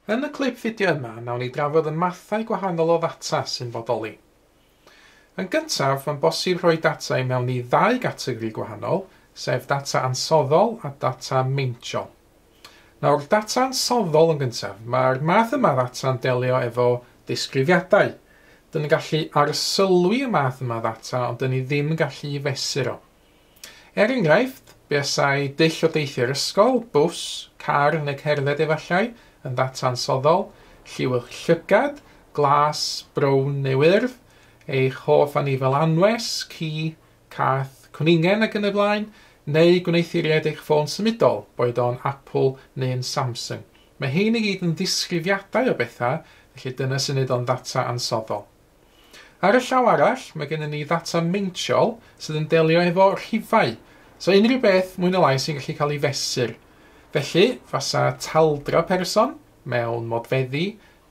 Yn y clip fideo yma, nawn ni drafod y mathau gwahanol o ddata sy'n bodoli. Yn gyntaf, mae'n bosib rhoi data i mewn i ddau gategori gwahanol, sef data ansoddol a data meintiol. Nawr, data ansoddol yn gyntaf, mae'r math yma ddata'n delio efo disgrifiadau. Dyn ni'n gallu arsylwi y math yma ddata, ond dyn ni ddim yn gallu i fesur o. Er enghraifft, buasai dull o deithio'r ysgol, bws, car neu cerdded efallai, yn ddata ansoddol, lliw eich llygad, glas, brown neu wyrdd, eich hoff anifail anwes, ci, cath, cwningen ac yn y blaen, neu gwneuthuriad eich ffôn symudol, boed o'n Apple neu'n Samsung. Mae hein i gyd yn ddisgrifiadau o bethau, felly dyna sy'n neud o'n ddata ansoddol. Ar y llaw arall, mae gennym ni ddata meintiol sydd yn delio efo rhifau. So unrhyw beth mwy neu lai sy'n gallu cael ei fesur. Felly, fasa taldra person mewn modfeddi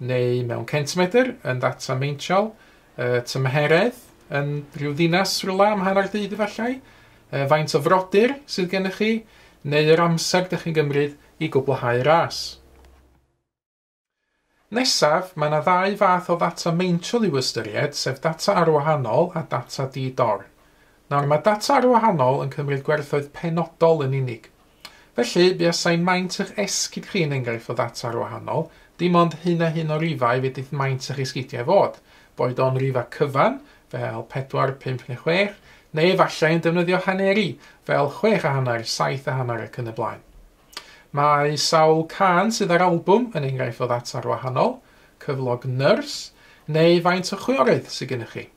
neu mewn centimetr yn ddata meintiol, tymheredd yn rhyw ddinas rhywle am hanner dydd efallai, faint o frodyr sydd gennych chi, neu yr amser dych chi'n gymryd i gwblhau ras. Nesaf, mae yna ddau fath o ddata meintiol i'w ystyried, sef data arwahanol a data di-dor. Nawr, mae data arwahanol yn cymryd gwerthoedd penodol yn unig. Felly, buasai maint eich esgid chi yn enghraifft o ddata arwahanol, dim ond hyn a hyn o rifau fedrith maint eich esgidiau fod, boed o'n rifau cyfan, fel 4, 5 neu 6, neu efallai yn defnyddio haneri, fel 6.5, 7.5 ac yn y blaen. Mae sawl cân sydd ar albwm yn enghraifft o ddata arwahanol, cyflog nyrs, neu faint o chwiorydd sydd gennych chi.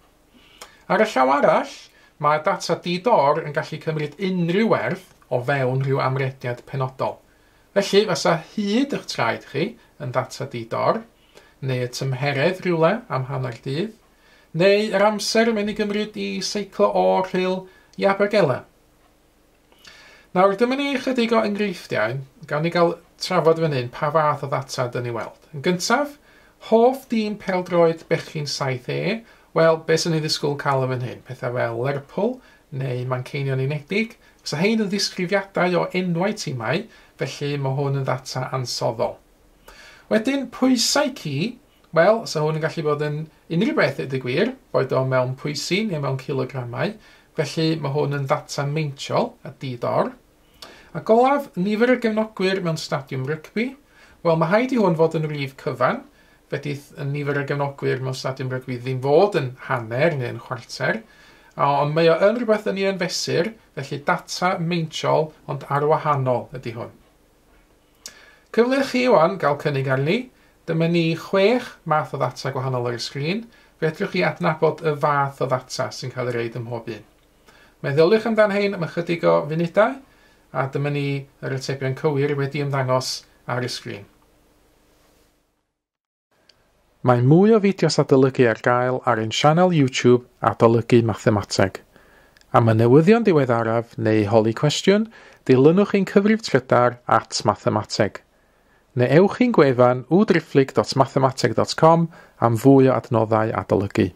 Ar y llaw arall, mae data di-dor yn gallu cymryd unrhyw werth o fewn rhyw amrediad penodol. Felly, fasa hyd eich traed chi yn ddata di-dor, neu y tymheredd rhywle am hanner dydd, neu yr amser mae'n ei gymryd i seiclo o'r Rhyl i Abergele. Nawr, dyma ni ychydig o enghreifftiau, gawn ni gael trafod fan hyn pa fath o ddata dyn ni weld. Yn gyntaf, hoff dîm pêl-droed bechgyn 7E, wel, beth sy'n ei ddisgwyl cael yn fan hyn? Pethau fel Lerpwl neu Manceinion Unedig. So hein yn ddisgrifiadau o enwau tîmau, felly mae hwn yn ddata ansoddol. Wedyn, pwysau ci, wel, so hwn yn gallu bod yn unrhyw beth ydy gwir, boed o mewn pwysi neu mewn kilogramau, felly mae hwn yn ddata meintiol a di-dor. Ac olaf, nifer y gefnogwyr mewn stadiwm rygbi. Wel, mae rhaid i hwn fod yn rif cyfan, fedrith y nifer y gefnogwyr mewn stadiwm rygbi ddim fod yn hanner neu'n chwarter, ond mae o yn rhywbeth yn ei yn fesur, felly data meintiol ond arwahanol ydy hwn. Cyfle i chi wan gael cynnig arni. Dyma ni 6 math o ddata gwahanol ar y sgrin. Fedrwch chi adnabod y fath o ddata sy'n cael ei roid ym mhob un. Meddyliwch amdan hein am ychydig o funudau, a dyma ni yr atebion cywir wedi ymddangos ar y sgrin. Mae mwy o fideos adolygu ar gael ar ein sianel YouTube Adolygu Mathemateg. Am y newyddion diweddaraf neu holi cwestiwn, dilynwch ein cyfrif trydar @mathemateg. Neu ewch i'n gwefan www.mathemateg.com am fwy o adnoddau adolygu.